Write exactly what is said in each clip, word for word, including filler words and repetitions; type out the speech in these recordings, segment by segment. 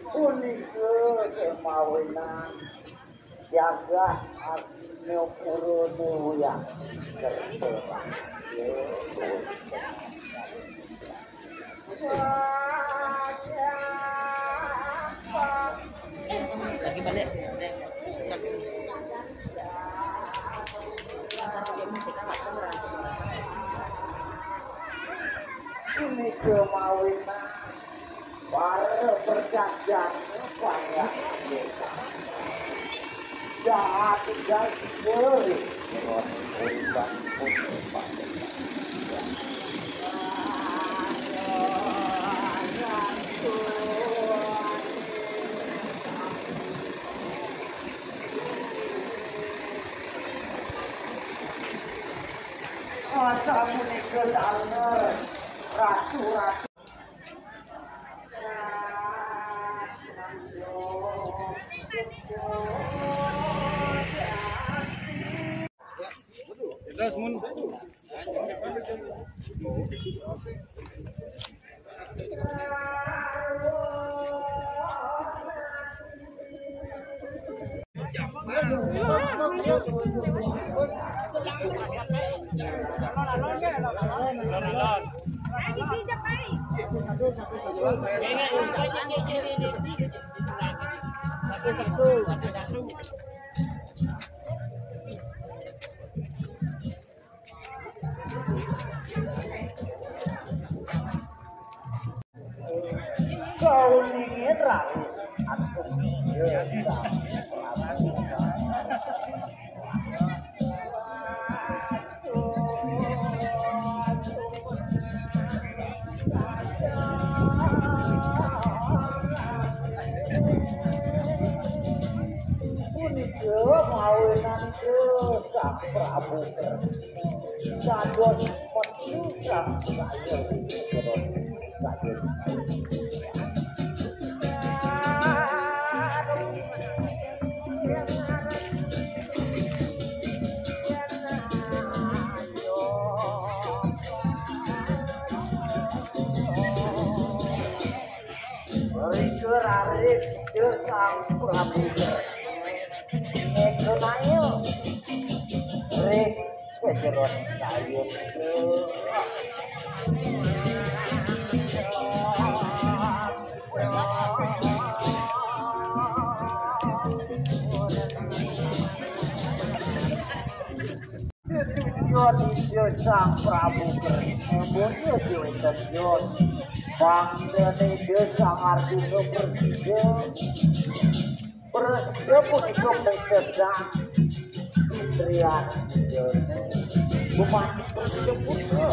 Punika kemawinan jagat Astina Purana Wiyang. Lagi balik. Ini kemawinan para perjanjian banyak. Jahat tinggal sendiri. Masa punika taler ratu-ratu. Terus mun. Punika mawinan Sang Prabu Kresna dados metu Sang Kaya. Rika raris Ida Sang Prabu Kresna. Nika nayo ring sajeroning kayun. Setujuan Ida Sang Prabu Kresna boya diwénten Jon. Mangdané Ida Sang Arjuna prasida. Prasida punika mitesan indrian Ida. Gumanti prasida punika.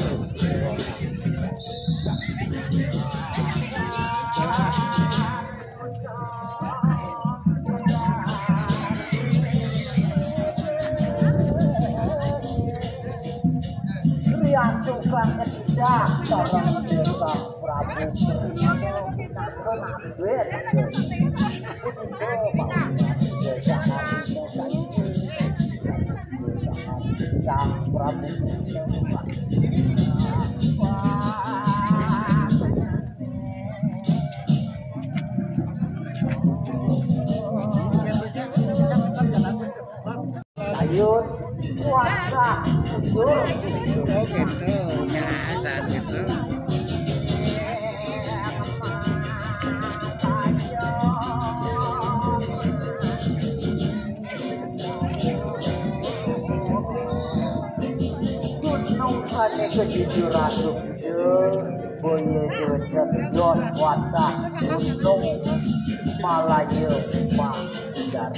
Riantukan ketidak sareng Ida Sang Prabu Kresna. Sang Prabu Kresna. Ayo, kuasa, mundur. Oh gitu, ya saat itu. Gunung ane kejujuran Jogja, boya Jogja, Jos, Watah, Gunung, Malaya, Mandar.